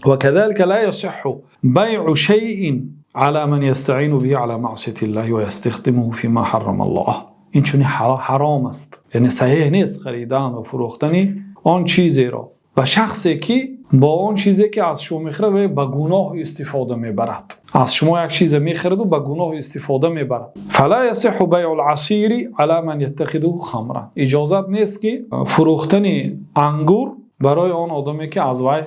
وكذلك لا يصح بيع شيء على من يستعين به على معصية الله ويستخدمه فيما حرم الله. Ин чунин ҳаром аст, яъне саҳеҳ нест харидан ва фурӯхтани он чизеро ба шахсе, ки бо он чизе, ки аз шумо мехарад, вай ба гуноҳ истифода мебарад. Аз шумо як чизе мехараду ба гуноҳ истифода мебарад. فلا يصح بيع العصير على من يتخذه خمرا. Иҷозат нест, ки фурӯхтани ангур барои он одаме, ки аз вай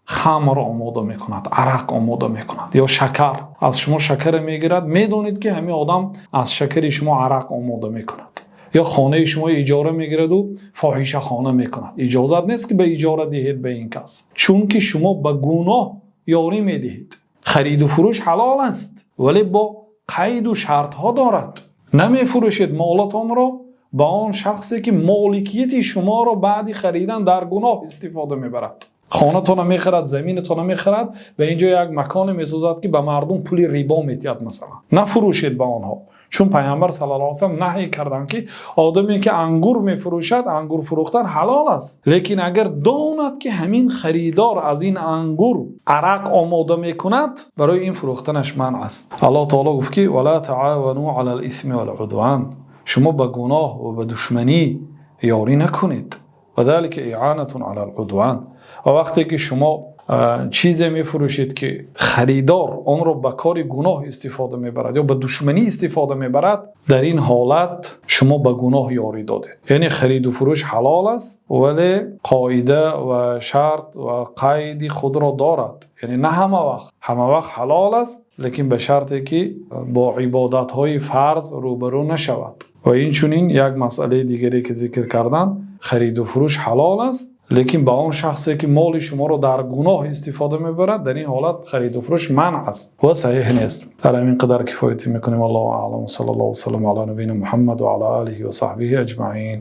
хамр омода мекунад, арақ омода мекунад ё шакар. Аз шумо шакаре мегирад, медонед, ки ҳамин одам аз шакари шумо арақ омода мекунад, ё хонаи шумо иҷора мегираду фоҳишахона мекунад. Иҷозат нест, ки ба иҷора диҳед ба ин кас, чунки шумо ба гуноҳ ёрӣ медиҳед. Хариду фурӯш ҳалол аст, вале бо қайду шартҳо дорад. Намефурӯшед молатонро ба он шахсе, ки моликияти шуморо баъди харидан дар гуноҳ истифода мебарад. Хонатона мехарад, заминатона мехарад ва инҷо як маконе месозад, ки ба мардум пули рибо медиҳад, масалан. Нафурӯшед ба онҳо, чун Пайғамбар саллаллоҳу алайҳи васаллам наҳй карданд, ки одаме, ки ангур мефурӯшад, ангур фурӯхтан ҳалол аст, лекин агар донад, ки ҳамин харидор аз ин ангур арақ омода мекунад, барои ин фурӯхтанаш манъ аст. Аллоҳ таоло гуфт, ки ولا تعاونوا على الإثم والعدوان. Шумо ба гуноҳ ва ба душманӣ ёрӣ накунед. وذلك إعانة على العدوان. Ва вақте ки шумо чизе мефурӯшед, ки харидор онро ба кори гуноҳ истифода мебарад ё ба душманӣ истифода мебарад, дар ин ҳолат шумо ба гуноҳ ёрӣ додед. Яъне хариду фурӯш ҳалол аст, вале қоида ва шарт ва қайди худро дорад. Яъне на ҳама вақт, ҳама вақт ҳалол аст, лекин ба шарте, ки бо ибодатҳои фарз рӯбарӯ нашавад. Ва инчунин як масъалаи дигаре, ки зикр кардам: хариду фурӯш ҳалол аст, лекин ба он шахсе, ки моли шуморо дар гуноҳ истифода мебарад, дар ин ҳолат хариду фурӯш манъ аст ва саҳеҳ нест. Дар ҳамин қадар кифоятӣ мекунем. Аллоҳу аълам. Саллаллоҳу васаллам ала набийина Муҳаммад ва ала олиҳи ва саҳбиҳи аҷмаин.